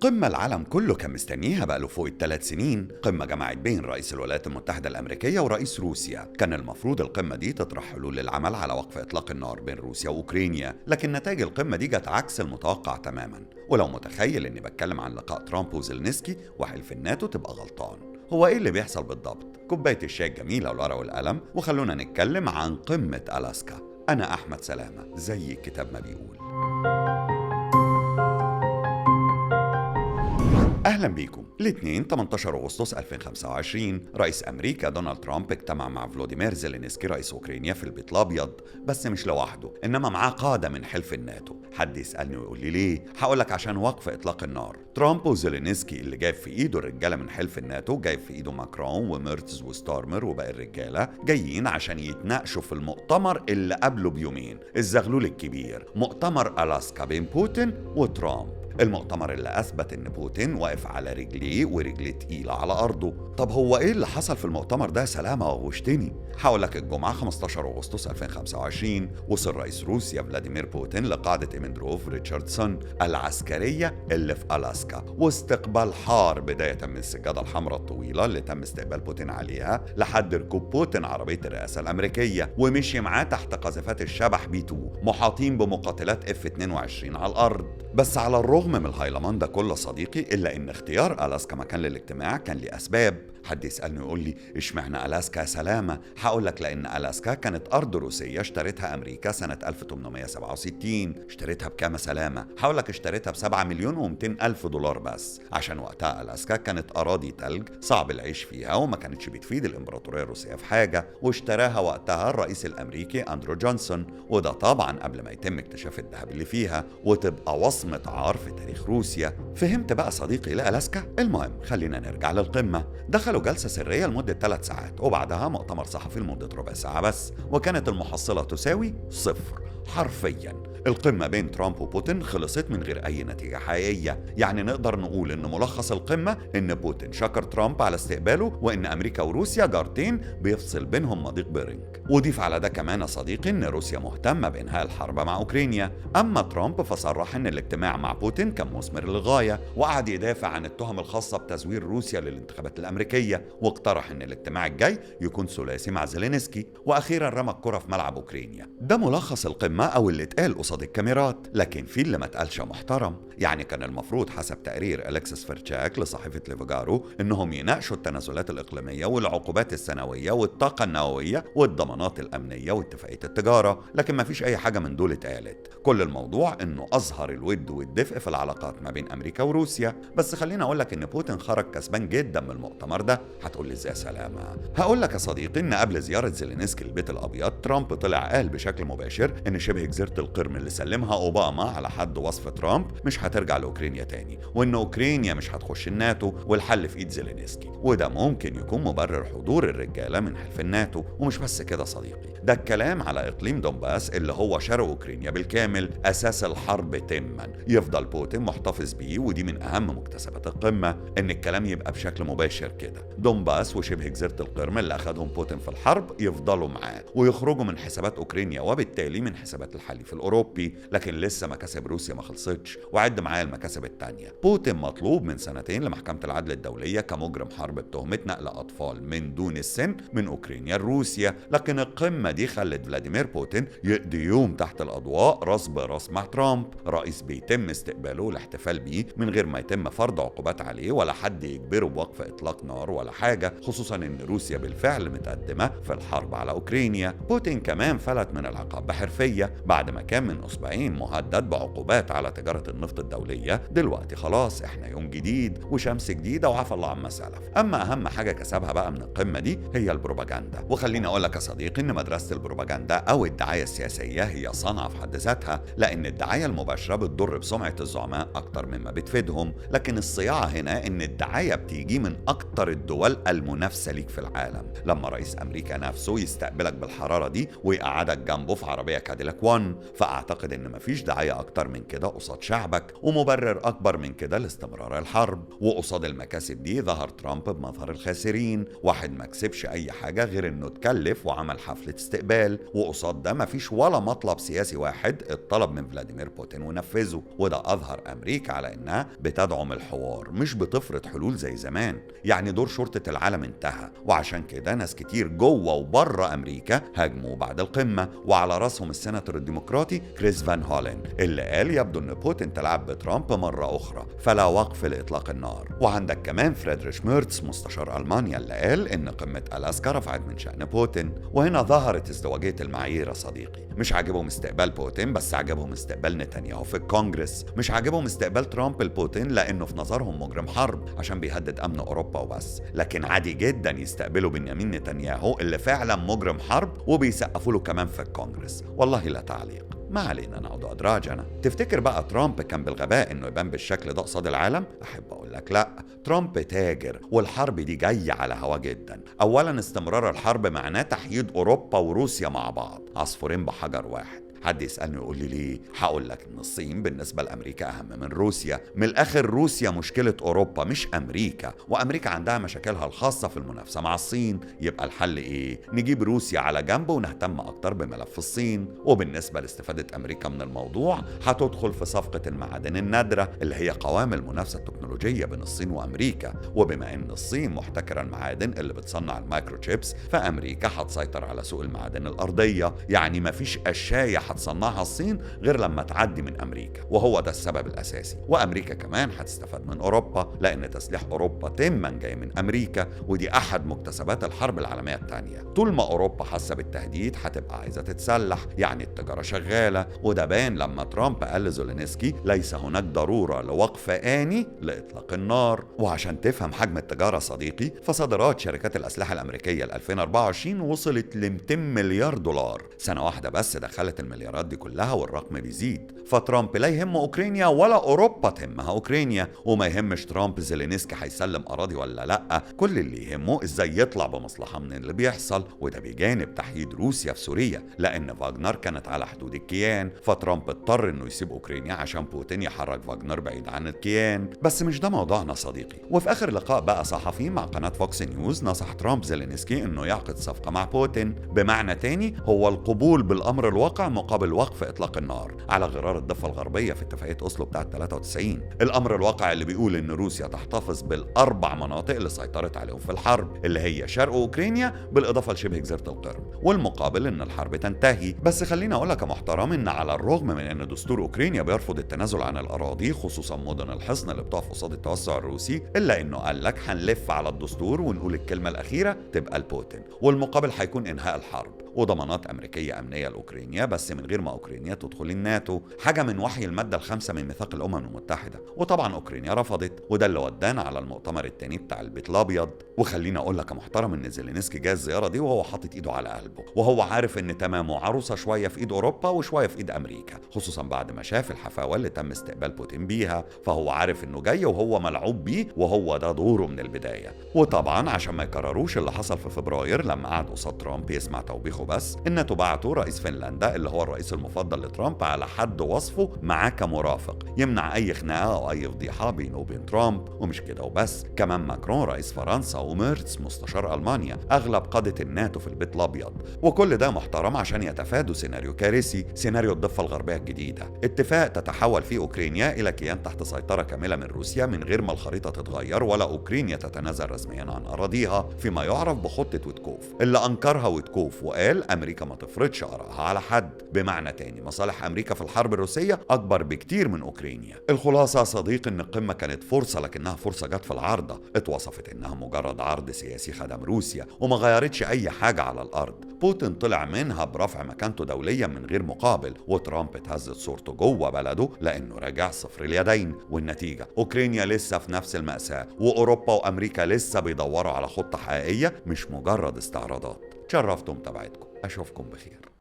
قمة العالم كله كان مستنيها بقاله فوق ال3 سنين، قمة جمعت بين رئيس الولايات المتحدة الأمريكية ورئيس روسيا. كان المفروض القمة دي تطرح حلول للعمل على وقف إطلاق النار بين روسيا وأوكرانيا، لكن نتائج القمة دي جت عكس المتوقع تماما. ولو متخيل إني بتكلم عن لقاء ترامب وزيلنسكي وحلف الناتو تبقى غلطان. هو إيه اللي بيحصل بالضبط؟ كوباية الشاي الجميلة والورقة والقلم، وخلونا نتكلم عن قمة ألاسكا. أنا أحمد سلامة، زي الكتاب ما بيقول. اهلا بيكم. الاثنين 18 اغسطس 2025، رئيس امريكا دونالد ترامب اجتمع مع فلوديمير زيلينسكي رئيس اوكرانيا في البيت الابيض، بس مش لوحده، انما معاه قاده من حلف الناتو. حد يسالني ويقول لي ليه؟ هقول لك عشان وقف اطلاق النار. ترامب وزيلينسكي اللي جايب في ايده الرجالة من حلف الناتو، جايب في ايده ماكرون وميرتز وستارمر وباقي الرجاله، جايين عشان يتناقشوا في المؤتمر اللي قبله بيومين، الزغلول الكبير، مؤتمر الاسكا بين بوتين وترامب. المؤتمر اللي أثبت إن بوتين واقف على رجليه ورجليه تقيلة على أرضه. طب هو إيه اللي حصل في المؤتمر ده يا سلامة وغشتني؟ هقول لك. الجمعة 15 أغسطس 2025 وصل رئيس روسيا فلاديمير بوتين لقاعدة إيمندروف ريتشاردسون العسكرية اللي في ألاسكا، واستقبال حار بداية من السجادة الحمراء الطويلة اللي تم استقبال بوتين عليها لحد ركوب بوتين عربية الرئاسة الأمريكية ومشي معاه تحت قاذفات الشبح بي 2 محاطين بمقاتلات اف 22 على الأرض. بس على الرغم من الهيلمان ده كله صديقي، إلا إن اختيار ألاسكا مكان للاجتماع كان لأسباب. حد يسألني ويقول لي اشمعنى ألاسكا يا سلامة؟ هقول لك لأن ألاسكا كانت أرض روسية اشترتها أمريكا سنة 1867. اشتريتها بكام يا سلامة؟ هقول لك اشتريتها ب 7 مليون و200 ألف دولار بس، عشان وقتها ألاسكا كانت أراضي تلج صعب العيش فيها وما كانتش بتفيد الإمبراطورية الروسية في حاجة، واشتراها وقتها الرئيس الأمريكي أندرو جونسون، وده طبعا قبل ما يتم اكتشاف الذهب اللي فيها وتبقى وصمة عار في تاريخ روسيا. فهمت بقى صديقي لألاسكا؟ المهم خلينا نرجع للقمة. دخلوا جلسة سرية لمدة 3 ساعات وبعدها مؤتمر صحفي لمدة ربع ساعة بس، وكانت المحصلة تساوي صفر حرفيا. القمة بين ترامب وبوتين خلصت من غير أي نتيجة حقيقية. يعني نقدر نقول إن ملخص القمة إن بوتين شكر ترامب على استقباله، وإن أمريكا وروسيا جارتين بيفصل بينهم مضيق بيرينج. وضيف على ده كمان يا صديقي إن روسيا مهتمة بإنهاء الحرب مع أوكرانيا. أما ترامب فصرح إن الاجتماع مع بوتين كان مثمر للغاية، وقعد يدافع عن التهم الخاصة بتزوير روسيا للانتخابات الأمريكية، واقترح إن الاجتماع الجاي يكون ثلاثي مع زيلينسكي، وأخيرا رمى الكرة في ملعب أوكرانيا. ده ملخص القمة أو اللي اتقال قصاد الكاميرات، لكن في اللي ما اتقالش محترم. يعني كان المفروض حسب تقرير أليكسس فيرتشاك لصحيفة ليفيجارو إنهم يناقشوا التنازلات الإقليمية والعقوبات السنوية والطاقة النووية والضمانات الأمنية واتفاقية التجارة، لكن ما فيش أي حاجة من دول اتقالت. كل الموضوع إنه أظهر الود والدفء في العلاقات ما بين أمريكا وروسيا. بس خليني أقول لك إن بوتين خرج كسبان جدا من المؤتمر ده. هتقول لي إزاي يا سلامة؟ هقول لك يا صديقي إن قبل زيارة زيلينسكي البيت الأبيض، ترامب طلع قال بشكل مباشر إن شبه جزيرة القرم اللي سلمها أوباما على حد وصف ترامب مش هترجع لأوكرانيا تاني، وإن أوكرانيا مش هتخش الناتو، والحل في إيد زيلينسكي، وده ممكن يكون مبرر حضور الرجالة من حلف الناتو. ومش بس كده صديقي، ده الكلام على إقليم دونباس اللي هو شرق أوكرانيا بالكامل، أساس الحرب تما، يفضل بوتين محتفظ بيه. ودي من أهم مكتسبات القمة، إن الكلام يبقى بشكل مباشر كده. دونباس وشبه جزيرة القرم اللي أخدهم بوتين في الحرب يفضلوا معاه ويخرجوا من حسابات أوكرانيا وبالتالي من حسابات الحليف الأوروبي. لكن لسه مكاسب روسيا ما خلصتش، وعد معايا المكاسب التانية. بوتين مطلوب من سنتين لمحكمة العدل الدولية كمجرم حرب بتهمة نقل أطفال من دون السن من أوكرانيا لروسيا، لكن القمة دي خلت فلاديمير بوتين يقضي يوم تحت الأضواء راس براس مع ترامب، رئيس بيتم استقباله والاحتفال بيه من غير ما يتم فرض عقوبات عليه ولا حد يجبره بوقف إطلاق نار ولا حاجة، خصوصا إن روسيا بالفعل متقدمة في الحرب على أوكرانيا. بوتين كمان فلت من العقاب بحرفية بعد ما كان من أسبوعين مهدد بعقوبات على تجارة النفط الدولية. دلوقتي خلاص احنا يوم جديد وشمس جديدة وعفى الله عما سلف. أما أهم حاجة كسبها بقى من القمة دي هي البروباجندا. وخليني أقول لك يا صديقي إن مدرسة البروباجندا أو الدعاية السياسية هي صنعة في حد ذاتها، لأن الدعاية المباشرة بتضر بسمعة الزعماء أكتر مما بتفيدهم. لكن الصياعة هنا إن الدعاية بتيجي من أكتر الدول المنافسة ليك في العالم. لما رئيس أمريكا نفسه يستقبلك بالحرارة دي ويقعدك جنبه في عربية كاديلاك لك 1. فأعتقد إن مفيش دعاية أكتر من كده قصاد شعبك، ومبرر أكبر من كده لاستمرار الحرب. وقصاد المكاسب دي ظهر ترامب بمظهر الخاسرين، واحد ما كسبش أي حاجة غير إنه اتكلف وعمل حفلة استقبال، وقصاد ده مفيش ولا مطلب سياسي واحد اتطلب من فلاديمير بوتين ونفذه. وده أظهر أمريكا على إنها بتدعم الحوار مش بتفرض حلول زي زمان، يعني دور شرطة العالم انتهى. وعشان كده ناس كتير جوه وبره أمريكا هاجموا بعد القمة، وعلى راسهم السيناتور الديمقراطي كريس فان هولن اللي قال يبدو إن بوتين تلعب بترامب مرة أخرى فلا وقف لإطلاق النار. وعندك كمان فريدريش ميرتس مستشار ألمانيا اللي قال إن قمة ألاسكا رفعت من شأن بوتين. وهنا ظهرت ازدواجية المعايير يا صديقي، مش عاجبهم استقبال بوتين بس عاجبهم استقبال نتنياهو في الكونجرس، مش عاجبهم استقبال ترامب لبوتين لأنه في نظرهم مجرم حرب عشان بيهدد أمن أوروبا وبس، لكن عادي جدا يستقبلوا بنيامين نتنياهو اللي فعلا مجرم حرب وبيسقفوا له كمان في الكونجرس. والله لا تعليق، ما علينا نعود أدراجنا. تفتكر بقى ترامب كان بالغباء إنه يبان بالشكل ده قصاد العالم؟ أحب أقول لك لا، ترامب تاجر والحرب دي جاية على هوا جدا. أولا استمرار الحرب معناه تحييد أوروبا وروسيا مع بعض، عصفورين بحجر واحد. حد يسألني يقول لي ليه؟ هقول لك إن الصين بالنسبة لأمريكا أهم من روسيا. من الآخر روسيا مشكلة أوروبا مش أمريكا، وأمريكا عندها مشاكلها الخاصة في المنافسة مع الصين. يبقى الحل إيه؟ نجيب روسيا على جنب ونهتم أكتر بملف الصين. وبالنسبة لاستفادة أمريكا من الموضوع هتدخل في صفقة المعادن النادرة اللي هي قوام المنافسة التكنولوجية بين الصين وأمريكا، وبما إن الصين محتكرة المعادن اللي بتصنع ال microchips فأمريكا هتسيطر على سوق المعادن الأرضية، يعني مفيش قشاية هتصنعها الصين غير لما تعدي من أمريكا، وهو ده السبب الأساسي. وأمريكا كمان هتستفاد من أوروبا لأن تسليح أوروبا تما جاي من أمريكا، ودي أحد مكتسبات الحرب العالمية الثانية. طول ما أوروبا حاسة بالتهديد هتبقى عايزة تتسلح، يعني التجارة شغالة. وده بان لما ترامب قال لزولينسكي ليس هناك ضرورة لوقف آني لإطلاق النار. وعشان تفهم حجم التجارة صديقي، فصادرات شركات الأسلحة الأمريكية 2024 وصلت ل 200 مليار دولار، سنة واحدة بس دخلت المليارات دي كلها والرقم بيزيد. فترامب لا يهم أوكرانيا ولا أوروبا تهمها أوكرانيا، وما يهمش ترامب زيلينسكي هيسلم أراضي ولا لأ، كل اللي يهمه إزاي يطلع بمصلحة من اللي بيحصل. وده بجانب تحييد روسيا في سوريا لأن فاغنر كانت على حدود الكيان، فترامب اضطر إنه يسيب أوكرانيا عشان بوتين يحرك فاغنر بعيد عن الكيان. بس مش ده موضوعنا صديقي. وفي آخر لقاء بقى صحفي مع قناة فوكس نيوز نصح ترامب زيلينسكي إنه يعقد صفقة مع بوتين، بمعنى تاني هو القبول بالأمر الواقع مقابل وقف إطلاق النار على غرار الضفة الغربية في اتفاقية أوسلو بتاعة 93. الأمر الواقع اللي بيقول إن روسيا تحتفظ بالأربع مناطق اللي سيطرت عليهم في الحرب اللي هي شرق أوكرانيا بالإضافة لشبه جزيرة القرم، والمقابل إن الحرب تنتهي. بس خليني أقول لك يا محترم إن على الرغم من إن دستور أوكرانيا بيرفض التنازل عن الأراضي خصوصا مدن الحصن اللي بتقف قصاد التوسع الروسي، إلا إنه قال لك هنلف على الدستور ونقول الكلمة الأخيرة تبقى لبوتين، والمقابل هيكون إنهاء الحرب وضمانات أمريكية أمنية لأوكرانيا بس من غير ما أوكرانيا تدخل الناتو، حاجة من وحي المادة 5 من ميثاق الأمم المتحدة. وطبعا أوكرانيا رفضت، وده اللي ودانا على المؤتمر التاني بتاع البيت الأبيض. وخلينا أقول لك يا محترم إن زيلينسكي جاي الزيارة دي وهو حاطط إيده على قلبه، وهو عارف إن تمامه عروسة شوية في إيد أوروبا وشوية في إيد أمريكا، خصوصا بعد ما شاف الحفاوة اللي تم استقبال بوتين بيها، فهو عارف إنه جاي وهو ملعوب بيه وهو ده دوره من البداية. وطبعا عشان ما يكرروش اللي حصل في فبراير لما قعد قصاد ترامب يسمع توبيخه بس، الناتو بعته رئيس فنلندا اللي هو الرئيس المفضل لترامب على حد وصفه معاه كمرافق يمنع اي خناقه او اي فضيحة بينه وبين ترامب. ومش كده وبس، كمان ماكرون رئيس فرنسا وميرتس مستشار المانيا اغلب قاده الناتو في البيت الابيض. وكل ده محترم عشان يتفادوا سيناريو كارثي، سيناريو الضفة الغربية الجديدة، اتفاق تتحول فيه اوكرانيا الى كيان تحت سيطرة كاملة من روسيا من غير ما الخريطة تتغير ولا اوكرانيا تتنازل رسميا عن اراضيها، فيما يعرف بخطه ويتكوف اللي انكرها ويتكوف وقال امريكا ما تفرضش آرائها على حد. بمعنى تاني مصالح امريكا في الحرب الروسية اكبر بكتير من اوكرانيا. الخلاصة صديق ان القمه كانت فرصة، لكنها فرصة جت في العارضة، اتوصفت انها مجرد عرض سياسي خدم روسيا وما غيرتش اي حاجة على الارض. بوتين طلع منها برفع مكانته دوليا من غير مقابل، وترامب اتهزت صورته جوه بلده لانه راجع صفر اليدين. والنتيجة اوكرانيا لسه في نفس المأساة، واوروبا وامريكا لسه بيدوروا على خطه حقيقية مش مجرد استعراضات. تشرفتوا متابعتكم، اشوفكم بخير.